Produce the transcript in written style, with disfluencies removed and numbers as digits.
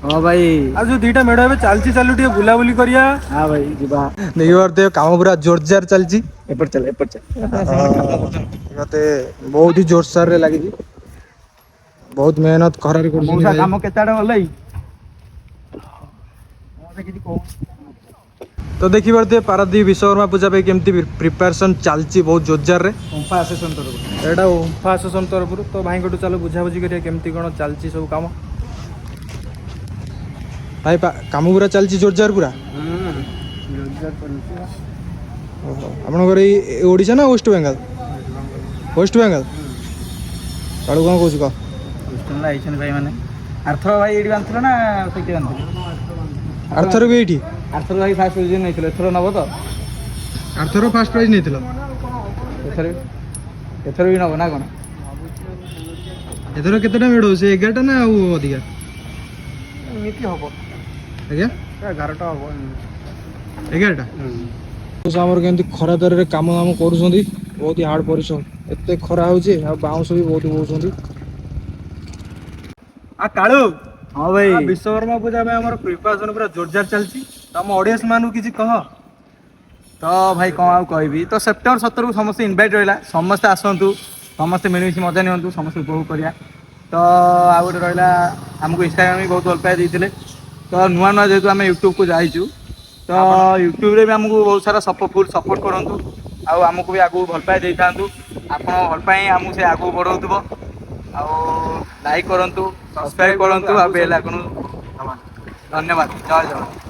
ହଁ ଭାଇ। ଆଉ ଯୋଉ ଦିଟା ମେଢ ଏବେ ଚାଲିଛି, ଚାଲୁ ଟିକେ ବୁଲାବୁଲି କରିବା। ହଁ ଭାଇ, ଯିବା। ଦେଖିପାରୁଥିବେ, କାମ ପୁରା ଜୋରଜାର ଚାଲିଛି। ଏପଟେ ଚାଲ, ଏପଟେ ଚାଲ। ମତେ ବହୁତ ହି ଜୋରସୋରରେ ଲାଗିଛି। ବହୁତ ମେହନତ ଖରାରେ କରୁଛନ୍ତି ମଉସା, ଭାଇ। କାମ କେତେ ଆଡେ ଗଲେ? ମତେ କିଛି କହୁ। ତ ଦେଖିପାରୁଥିବେ, ପାରାଦୀପ ବିଶ୍ୱକର୍ମା ପୂଜା ପାଇଁ କେମିତି ପ୍ରିପାରେସନ୍ ଚାଲିଛି ବହୁତ ଜୋରଜାରରେ। ଓମ୍ଫା ଆସୋସିଏସନ ତରଫରୁ। ଏଇଟା ଓମ୍ଫା ଆସୋସିଏସନ ତରଫରୁ। ତ ଭାଇଙ୍କଠୁ ଚାଲୁ ବୁଝାବୁଝି କରିବା କେମିତି କ'ଣ ଚାଲିଛି ସବୁ କାମ। ଭାଇ, କାମ ପୁରା ଚାଲିଛି ଜୋରଜାର ପୁରା। ଓହୋ, ଆପଣଙ୍କର ଏଇ ଓଡ଼ିଶା ନା ୱେଷ୍ଟ ବେଙ୍ଗଲ? ୱେଷ୍ଟ ବେଙ୍ଗଲ। କାଳୁ, କ'ଣ କହୁଛୁ କହ। ଆଇଛନ୍ତି ଭାଇ ମାନେ। ଆରଥର ଭାଇ ଏଇଠି ବାନ୍ଧିଥିଲ ନା ସେଇଠି ବାନ୍ଧିଥିଲେ? ଆରଥର ବି ଏଇଠି। ଆରଥର ଭାଇ ଫାଷ୍ଟ ପୋଜିସନ୍ ନେଇଥିଲ, ଏଥର ନବ ତ? ଆରଥର ଫାଷ୍ଟ ପ୍ରାଇଜ୍ ନେଇଥିଲ। ଏଥର ବି ନବ ନା କ'ଣ? ଏଥର କେତେଟା ମେଢ଼ ସେ 11ଟା ନା ଆଉ ଅଧିକା? ଏମିତି ହବ। ଆଜ୍ଞା? 11ଟା ହବ। 11ଟା। ଆମର କେମିତି ଖରା ତରାରେ କାମ ଦାମ କରୁଛନ୍ତି, ବହୁତ ହାର୍ଡ ପରିଶ୍ରମ। ଏତେ ଖରା ହଉଛି ଆଉ ବାଉଁଶ ବି ବହୁତ ବହୁଛନ୍ତି। ଆ କାଳୁ। ହଁ ଭାଇ। ବିଶ୍ୱକର୍ମା ପୂଜା ପାଇଁ ଆମର ପ୍ରିପାରେସନ ପୁରା ଜୋରଜାର ଚାଲିଛି। ତମ ଅଡିଏନ୍ସ ମାନଙ୍କୁ କିଛି କହ। ତ ଭାଇ, କ'ଣ ଆଉ କହିବି? ତ ସେପ୍ଟେମ୍ବର 17କୁ ସମସ୍ତେ ଇନଭାଇଟ୍ ରହିଲା। ସମସ୍ତେ ଆସନ୍ତୁ, ସମସ୍ତେ ମିଳିମିଶି ମଜା ନିଅନ୍ତୁ, ସମସ୍ତେ ଉପଭୋଗ କରିବା। ତ ଆଉ ଗୋଟେ ରହିଲା, ଆମକୁ ଇନଷ୍ଟାଗ୍ରାମ ବି ବହୁତ ଭଲ ପାଇବା ଦେଇଥିଲେ। ତ ନୂଆ ନୂଆ ଯେହେତୁ ଆମେ ୟୁଟ୍ୟୁବକୁ ଯାଇଛୁ, ତ ୟୁଟ୍ୟୁବରେ ବି ଆମକୁ ବହୁତ ସାରା ଫୁଲ୍ ସପୋର୍ଟ କରନ୍ତୁ ଆଉ ଆମକୁ ବି ଆଗକୁ ଭଲ ପାଇବା ଦେଇଥାନ୍ତୁ। ଆପଣ ଭଲ ପାଇ ଆମକୁ ସେ ଆଗକୁ ବଢ଼ଉଥିବ। ଆଉ ଲାଇକ୍ କରନ୍ତୁ, ସବସ୍କ୍ରାଇବ୍ କରନ୍ତୁ ଆଉ ବେଲ୍ ଆଇକନ୍। ଧନ୍ୟବାଦ, ଜୟ ଜଗନ୍ନାଥ।